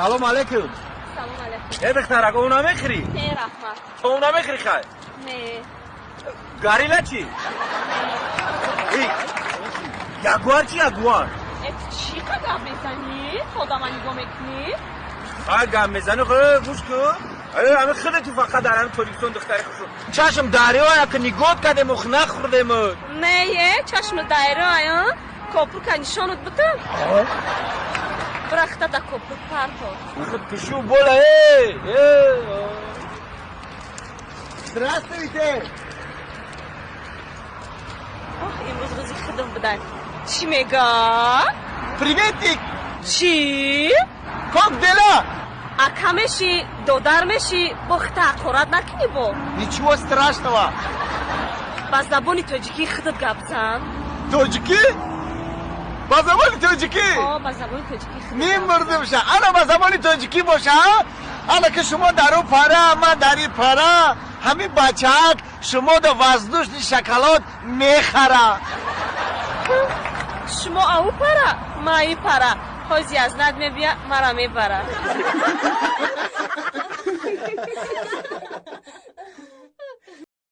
Салом алейкум. Салом алейкум. Э, духтарак, об намехӯрӣ? Не, раҳмат. Ту об намехӯрӣ, хай? Не. Горилла чӣ? Эй, ягуар чӣ, ягуар? Э, ту чӣ қа гап мезанӣ? Одама нигоҳ мекунӣ? Хай, гап мезанӣ, хе, гӯш кун. Э, ҳами худи ту фақат дар ҳами Тоҷикистон духтари хушрӯ. Чашм дарё як нигоҳ кардем, ох, нахӯрдем. Не, е, чашми дайро ая. Копурка нишонат бутам? Бирахта да копур парто. Худ пишу бола, эй, эй. Здравствуйте! Ох, имрӯз рӯзи худам будан. Чӣ мега? Приветик! Чӣ? Как дела? Ака мешӣ, додар мешӣ, бо хита ҳақорат накунӣ бо. Ничего страшного. Ба забони тоҷикии худат гап зан. Тоҷикӣ? Ба забони тоҷикӣ? О, ба забони тоҷикии худат. Мемурдимша. Ана ба забони тоҷикӣ боша, ана ки шумо дар ӯ пара, ман дар и пара, ҳамин бачаак шумо да воздушный шоколад мехара. Шумо ау пара, ма и пара. Ҳози аз над мебия, мара мебара.